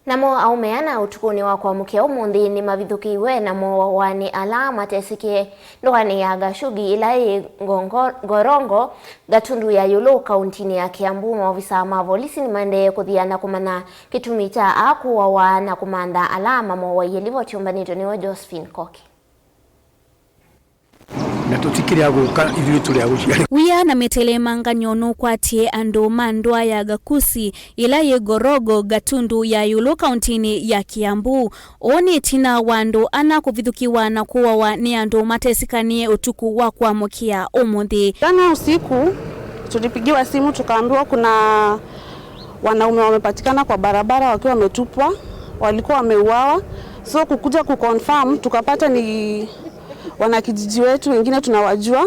Namo aume ana utukuni wa kuamukia umuthi ni mavithukiwe na mowawa ni ala matesikie ndwani ya Gashugi ila yi Ngorongo Gatundu ya yulu kauntini ya Kiambu. Maofisa ma volisi ni maendee kuthiana kumanya kitumi cha akuwawa na kumantha ala mamowaiye. Livoti yumbanitwe niwe Josephine Koki. Na tutikire aguka ithuĩ tũrĩ aguciara. Wia na mitelemanga nukwatie andu ma ndua ya Gakusi ila yi Gorogo Gatundu ya yulu kauntini ya Kiambu. Uu ni itina wa andu ana kuvithukiwa na kuwawa ni andu matesikanie utuku wa kuamukia umuthi. Jana usiku tulipigiwa simu tukaambiwa kuna wanaume wamepatikana kwa barabara wakiwa wametupwa, walikuwa wameuawa. So kukuja kuconfirm tukapata ni wanakijiji wetu, wengine tunawajua,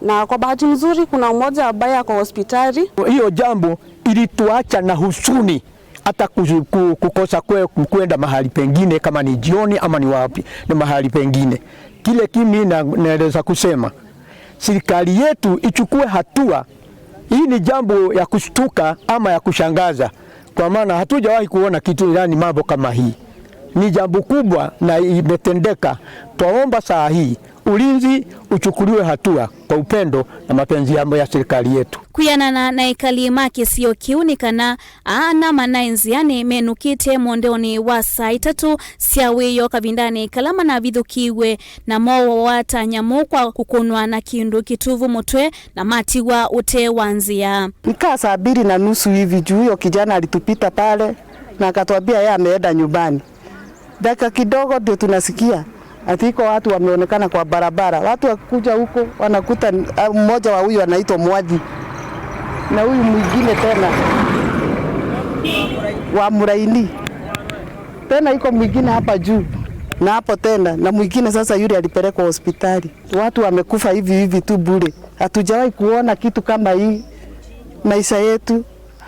na kwa bahati nzuri kuna mmoja ambaye ako hospitali. Hiyo jambo ilituacha na husuni hata kukosa kwenda mahali pengine, kama ni jioni ama ni wapi, ni mahali pengine. Kile kimi naweza kusema serikali yetu ichukue hatua. Hii ni jambo ya kushtuka ama ya kushangaza, kwa maana hatujawahi kuona kitu yani mambo kama hii. Ni jambo kubwa na imetendeka. Twaomba saa hii ulinzi uchukuliwe hatua kwa upendo na mapenzi ya serikali yetu. Kwianana na ikali ma kisio kiu ni kana ana manaenziani menukite mwondeoni wa saa itatu sya wiyo kavindani kalama na vithukiwe na mowo wata nyamu kwa kukunwa na kindu kituvu mutwe na matiwa ute wa nzia. Nikaa saa 2:30 hivi juu huyo kijana alitupita pale na akatuambia yeye ameenda nyumbani. Dakika kidogo ndio tunasikia ati iko watu wameonekana kwa barabara. Watu wakuja huko wanakuta mmoja wa huyu anaitwa Mwadhi na huyu mwingine tena wa Muraini, tena iko mwingine hapa juu na hapo tena na mwingine sasa yule alipelekwa hospitali. Watu wamekufa hivi hivi tu bure. Hatujawahi kuona kitu kama hii maisha yetu.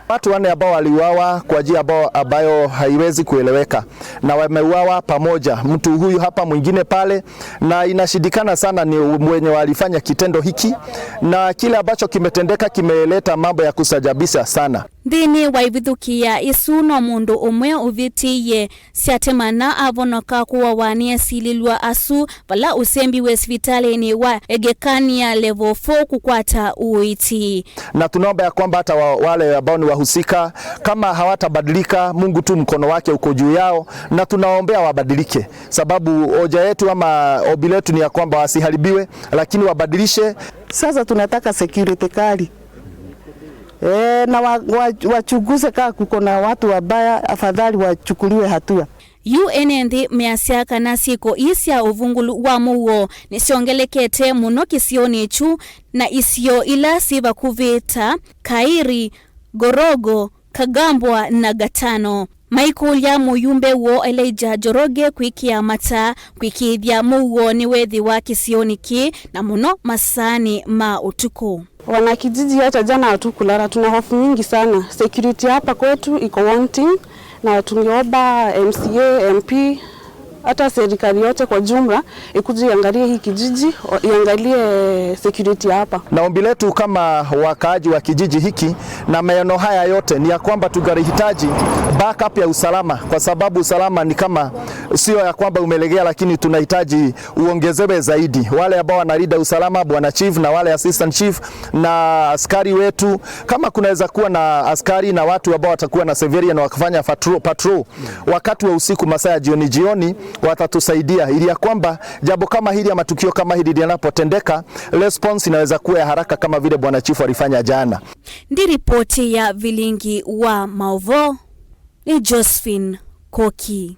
Watu wanne ambao waliuawa kwa njia ambayo haiwezi kueleweka, na wameuawa pamoja, mtu huyu hapa mwingine pale, na inashindikana sana ni mwenye walifanya kitendo hiki, na kile ambacho kimetendeka kimeleta mambo ya kusajabisha sana. Nthini wa ivithukia isu no mundu umwe uvitiie syatemana avonoka kuwawa ni esililwa asu vala usembiwe sivitalini wa Egekania level 4 kukwata uiti. Na tunaomba ya kwamba hata wale ambao ni wahusika kama hawatabadilika, Mungu tu mkono wake uko juu yao, na tunaombea wabadilike, sababu hoja yetu ama ombi letu ni ya kwamba wasiharibiwe, lakini wabadilishe. Sasa tunataka security kali. Na wachunguze kaa kuko na watu wabaya, afadhali wachukuliwe hatua. UN nthi measya kana syiko ii sya uvungulu wa muuo nisyongelekete muno kisioni chu na isio ila si vakuvi ta Kairi, Gorogo, Kagambwa na Gatano. Maikulya muyumbe wo Elijah Njoroge kwikia mata kwikithya muuo ni wethi wa kisioni ki na muno masani ma utuku. Wanakijiji hata jana hatukulala, tuna hofu nyingi sana. Security hapa kwetu iko wanting, na tungeomba MCA, MP, hata serikali yote kwa jumla ikuje iangalie hii kijiji, iangalie security hapa. Na ombi letu kama wakaaji wa kijiji hiki na maeneo haya yote ni ya kwamba tungalihitaji backup ya usalama, kwa sababu usalama ni kama sio ya kwamba umelegea, lakini tunahitaji uongezewe zaidi. Wale ambao wanalinda usalama, bwana chief na wale assistant chief na askari wetu, kama kunaweza kuwa na askari na watu ambao watakuwa na civilian wakafanya patrol wakati wa usiku, masaa ya jioni jioni, watatusaidia ili ya kwamba jambo kama hili ama tukio kama hili linapotendeka, response inaweza kuwa ya haraka kama vile bwana chief alifanya jana. Ndi ripoti ya Vilingi wa Maovo ni Josephine Koki.